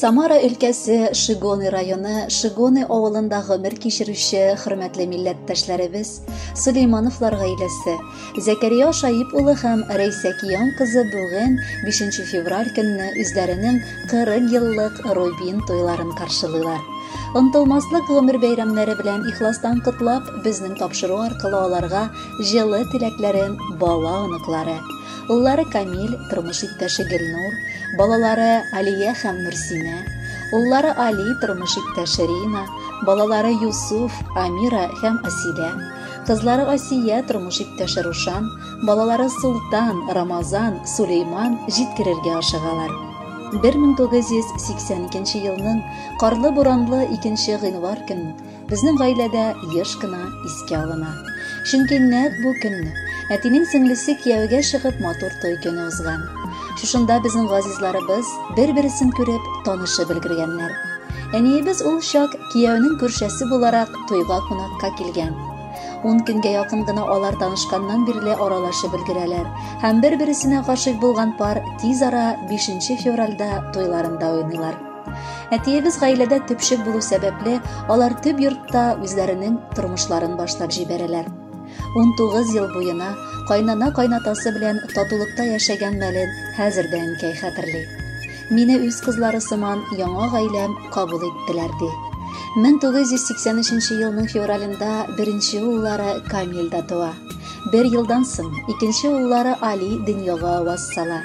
Самара өлкәсе Шигоны районы Шигоны авылында гомер кичерүче хөрмәтле милләттәшләребез Сулеймановлар гаиләсе Зәкәрия Шаип улы һәм Рәйсә Киян кызы бүген 5 февраль көнне үзләренең 40 еллык рубин туйларын каршылыйлар. Онтылмаслык гомер бәйрәмнәре белән ихластан котлап, безнең тапшыру аркылы аларга җылы теләкләрен бала оныклары, уллары Камил, тормыш иптәше Гөлнур, балалары Алия һәм Нурсинә, уллары Али, тормыш иптәше Рина, балалары Юсуф, Амира һәм Асилә, кызлары Асия, тормыш иптәше Рушан, балалары Султан, Рамазан, Сулейман җиткерергә ашыгалар. 1982 елның карлы-буранлы 2 гыйнвар көнен Безнең гаиләдә еш кына искә алына. Чөнки нәкъ бу көнне әтинең сеңлесе кияүгә чыгып матур туй көне узган. Шушында безнең газизларыбыз бер-берсен күреп, танышып өлгергәннәр. Әниебез ул чак кияүнең күршесе буларак туйга кунакка килгән. Ун көнгә якын гына алар танышканнан бирле аралашып өлгерәләр һәм бер-берсенә гашыйк булган пар тиз ара 5 февральдә туйларында уйныйлар. Әтиебез гаиләдә төпчек булу сәбәпле, алар төп йортта үзләренең тормышларын башлап җибәрәләр. 19 ел буена кайнана кайнатасы белән татулыкта яшәгән мәлен хәзер дә әнкәй хәтерли. Мине үз кызлары сыман яңа гаиләм кабул иттеләр, ди. 1983 елның февралендә беренче уллары Камил дә туа. Бер елдан соң икенче уллары Али дөньяга аваз сала.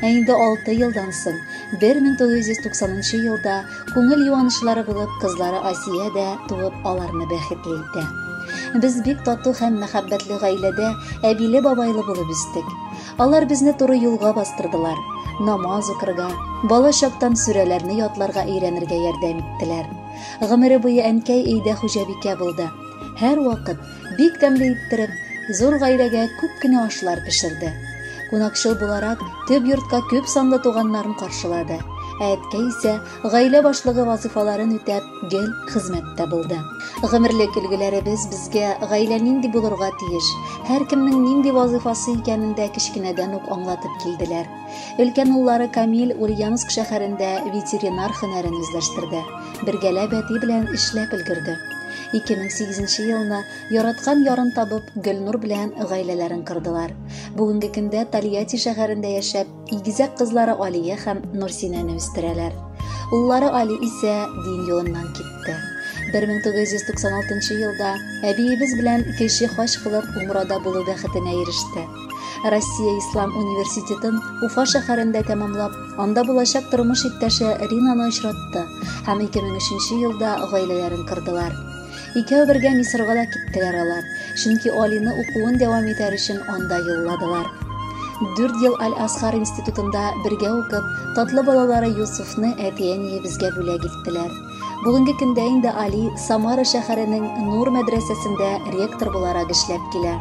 Ә инде 6 елдан соң, 1990 елда күңел юанычлары булып кызлары Асия дә туып аларны бәхетле итә. Без бик тату һәм мәхәббәтле гаиләдә әбиле-бабайлы булып үстек. Алар безне туры юлга бастырдылар, намаз укырга, бала чактан сүрәләрне ятларга өйрәнергә ярдәм иттеләр. Гомере буе әнкәй өйдә хуҗабикә булды. Һәрвакыт Бик тәмле иттереп, зур гаиләгә күп кенә ашлар пешерде. Кунакчыл буларак, төп йортка күп санлы туганнарын каршылады. Ә әткәй исә гаилә башлыгы вазыйфаларын үтәп, гел хезмәттә булды. Гомерлек өлгеләребез безгә гаилә нинди булырга тиеш, һәркемнең нинди вазыйфасы икәнен дә кечкенәдән үк аңлатып килделәр. Өлкән уллары Камил Ульяновск шәһәрендә ветеринар һөнәрен үзләштерде. Бергәләп әти белән эшләп өлгерде. 2008 елны яраткан ярын табып, Гөлнур белән гаиләләрен кордылар. Бүгенге көндә Тольятти шәһәрендә яшәп, игезәк кызлары Алия һәм Нурсинәне үстерәләр. Уллары Али исә дин юлыннан китте. 1996 елда әбиебез белән кече хаҗ кылып умрада булу бәхетенә иреште. Россия Ислам университетын Уфа шәһәрендә тәмамлап, Анда булачак тормыш иптәше Ринаны очратты һәм 2003 елда гаиләләрен кордылар. Икәү бергә Мисырга да киттеләр алар, чөнки Алины укуын дәвам итәр өчен анда юлладылар. Дүрт ел Аль-Асхар институтында бергә укып, татлы балалары Юсуфны әти-әниебезгә бүләк иттеләр. Бүгенге көндә инде Али Самара шәһәренең Нур мәдрәсәсендә ректор буларак эшләп килә.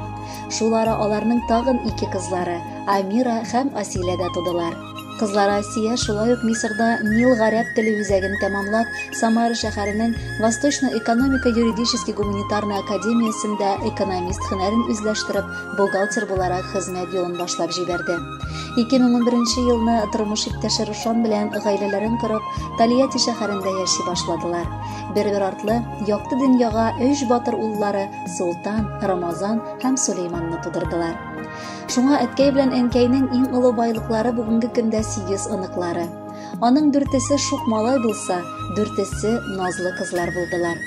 Шул ара аларның тагын ике кызлары, Амира һәм Асилә дә тудылар. Кызлары Асия шулай ук Мисырда Нил гарәп теле үзәген тәмамлап, Самара шәһәренең Восточно-экономика юридический гуманитарный академиясендә экономист һөнәрен үзләштереп, бухгалтер буларак хезмәт юлын башлап җибәрде. 2011 елны тормыш иптәше Рушан белән гаиләләрен корып, Тольятти шәһәрендә яши башладылар. Бер-бер артлы якты дөньяга өч батыр уллары Султан, Рамазан һәм Сулейманны тудырдылар. Шуңа әткәй белән әнкәйнең иң олы байлыклары бүгенге көндә сигез оныклары. Аның дүртесе шук малай булса, дүртесе назлы кызлар булдылар.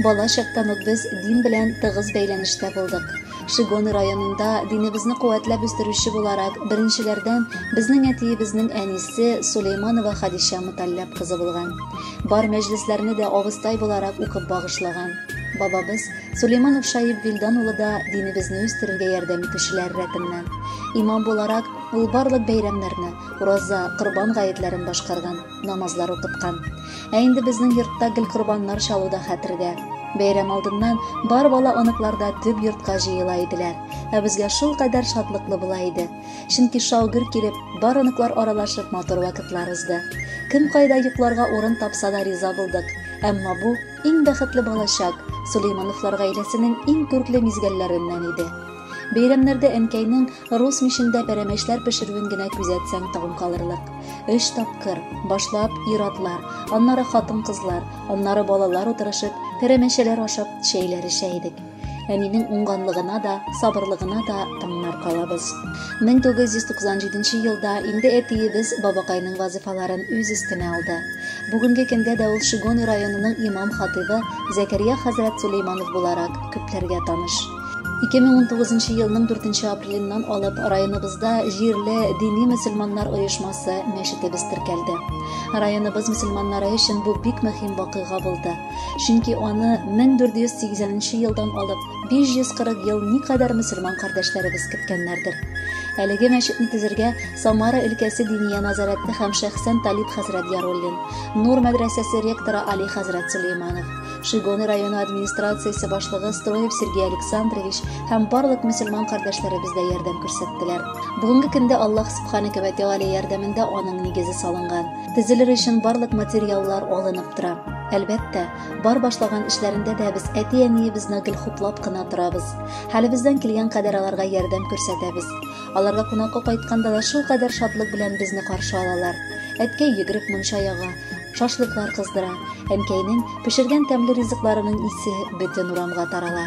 Бала чактан ук без дин белән тыгыз бәйләнештә булдык. Шигоны районында динебезне куәтләп үстерүче буларак беренчеләрдән безнең әтиебезнең әнисе Сулейманова Хадичә Муталләп кызы булган. Бар мәҗлесләрне дә абыстай буларак укып багышлаган. Бабабыз Сулейманов Шаиб Вилдан улы да динебезне үстерергә ярдәм итүчеләр рәтеннән. Имам буларак, ул барлык бәйрәмнәрне, ураза, корбан гаетләрен башкарган, намазлар укыткан. Ә инде безнең йортта гел корбаннар чалу да хәтердә. Бәйрәм алдыннан бар бала оныклар да төп йортка җыела иделәр. Ә безгә шул кадәр шатлыклы була иде. Чөнки шау-гөр килеп, бар оныклар аралашып матур вакытлар узды. Кем кайда йокларга урын тапса да риза булдык. Әмма бу иң бәхетле балачак, Сулеймановлар гаиләсенең иң күркле мизгелләреннән иде. Бәйрәмнәрдә әнкәйнең рус мичендә пәрәмәчләр пешерүен генә күзәтсәң таң калырлык. Өч тапкыр, башлап ир-атлар, аннары хатын-кызлар, аннары балалар утырышып, пәрәмәчәләр ашап, чәйләр эчә идек. Әнинең уңганлыгына да, сабырлыгына да таңнар калабыз. 1997 елда инде әтиебез бабакайның вазыйфаларын үз өстенә алды. Бүгенге көндә дә ул Шигоны районының имам-хатыйбы Зәкәрия хәзрәт Сулейманов буларак күпләргә таныш. 2019 елның 4 апреленнән алып районыбызда җирле дини мөселманнар оешмасы мәчетебез теркәлде. Районыбыз мөселманнары өчен бу бик мөһим вакыйга булды. Чөнки аны 1480 елдан алып 540 ел никадәр мөселман кардәшләребез көткәннәрдер. Әлеге мәчетне төзергә Самара өлкәсе диния назарәте һәм шәхсән Талип хәзрәт Яруллин, Нур мәдрәсәсе ректоры Али хәзрәт Сулейманов, Шигоны районы администрациясе башлыгы Строев Сергей Александрович һәм барлык мөселман кардәшләребез дә ярдәм күрсәттеләр. Бүгенге көндә Аллаһ Субханәһү вә Тәгалә ярдәмендә аның нигезе салынган. Төзелер өчен барлык материаллар алынып тора. Әлбәттә, бар башлаган эшләрендә дә без әти-әниебезне гел хуплап кына торабыз. Хәлебездән килгән кадәр аларга ярдәм күрсәтәбез. Аларга кунакка кайтканда да шулкадәр шатлык белән безне каршы алалар. Әткәй йөгереп мунча яга, шашлыклар кыздыра. Әнкәйнең пешергән тәмле ризыкларының исе бөтен урамга тарала.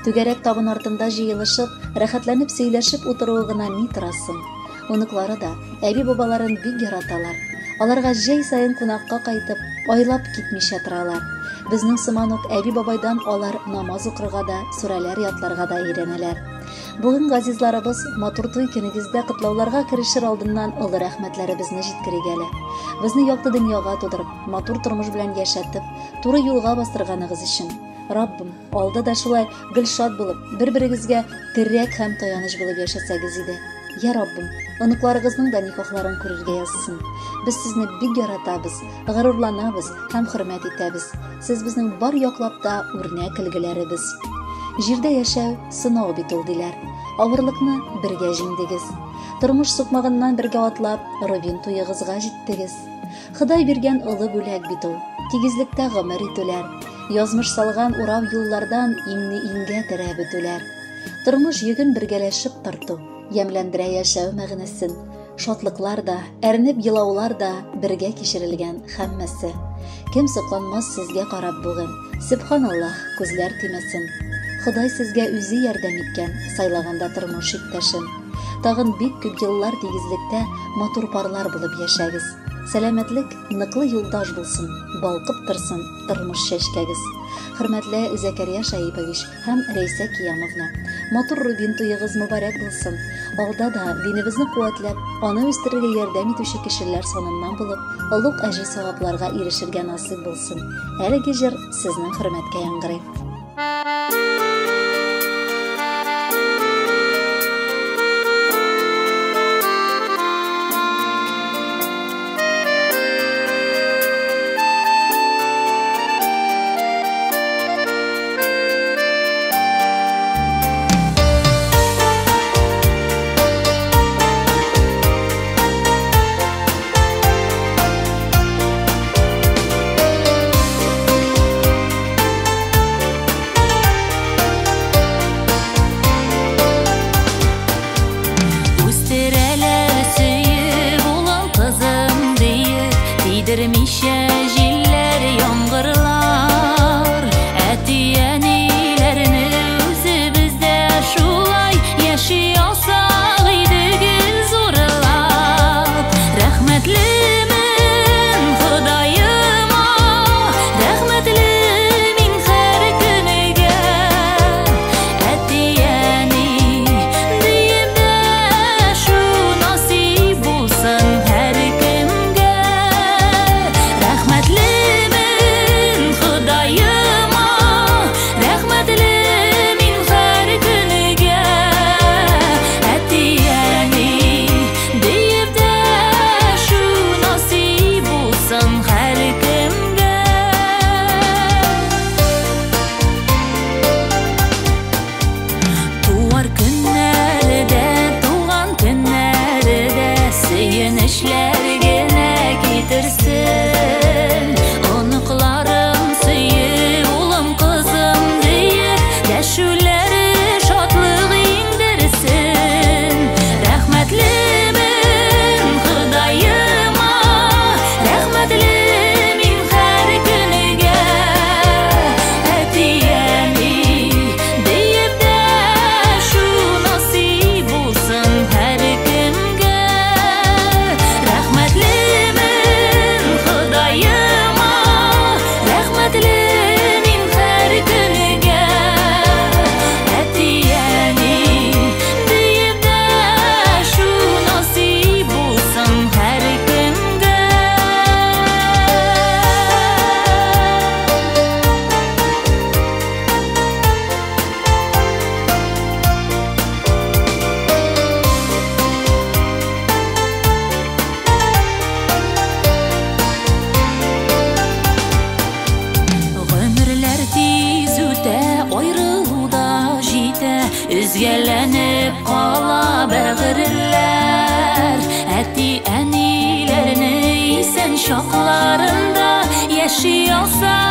Түгәрәк табын артында җыелышып, рәхәтләнеп сөйләшеп утыруы гына ни торасың. Оныклары да әби-бабаларын бик яраталар. Аларга җәй саен кунакка кайтып, айлап китмичә торалар. Безнең сыман ук әби-бабайдан алар намаз укырга да, сүрәләр ятларга да өйрәнәләр. Бүген газизларыбыз матур туй көнегездә котлауларга керешер алдыннан олы рәхмәтләребезне җиткерик әле. Безне якты дөньяга тудырып, матур тормыш белән яшәтеп, туры юлга бастырганыгыз өчен. Раббым, алда да шулай гел шат булып, бер-берегезгә терәк һәм таяныч булып яшәсәгез иде. Я Раббым, оныкларыгызның да никахларын күрергә язсын. Без сезне бик яратабыз, горурланабыз һәм хөрмәт итәбез. Сез безнең бар яклап та үрнәк өлгеләребез. Җирдә яшәү сынау бит ул, диләр. Авырлыкны бергә җиңдегез. Тормыш сукмагыннан бергә атлап, Рубин туегызга җиттегез. Ходай биргән олы бүләк бит ул. Тигезлектә гомер итүләр, язмыш салган урау юллардан иңне иңгә терәп үтүләр. Тормыш йөген бергәләшеп тарту, ямьләндерә яшәү мәгънәсен. Шатлыклар да, әрнеп елаулар да бергә кичерелгән һәммәсе. Кем сокланмас сезгә карап бүген? Сөбханаллаһ, күзләр тимәсен. Ходай сезгә үзе ярдәм иткән, сайлаганда тормыш иптәшен. Тагын бик күп еллар тигезлектә матур парлар булып яшәгез. Сәламәтлек ныклы юлдаш булсын, балкып торсын тормыш чәчкәгез. Хөрмәтле Зәкәрия Шаипович һәм Рәйсә Киямовна, матур Рубин туегыз мөбарәк булсын. Алда да динебезне куәтләп, аны үстерергә ярдәм итүче кешеләр саныннан булып, олуг әҗер-савапларга ирешергә насыйп булсын. Әлеге җыр сезнең хөрмәткә яңгырый. Үстерәләр сөеп, улым, кызым диеп, тидермичә җилләр, яңгырлар. Әти-әниләрне үзебез дә шулай яши алсак иде гел зурлап. Рәхмәтлемен Ходаема, рәхмәтле мин һәр көнегә. Әти-әни диеп дәшү насыйп булсын һәркемгә. Рәхмәтлемен. Өзгәләнеп кала бәгырьләр. Әти-әниләрне исән чакларында яши алса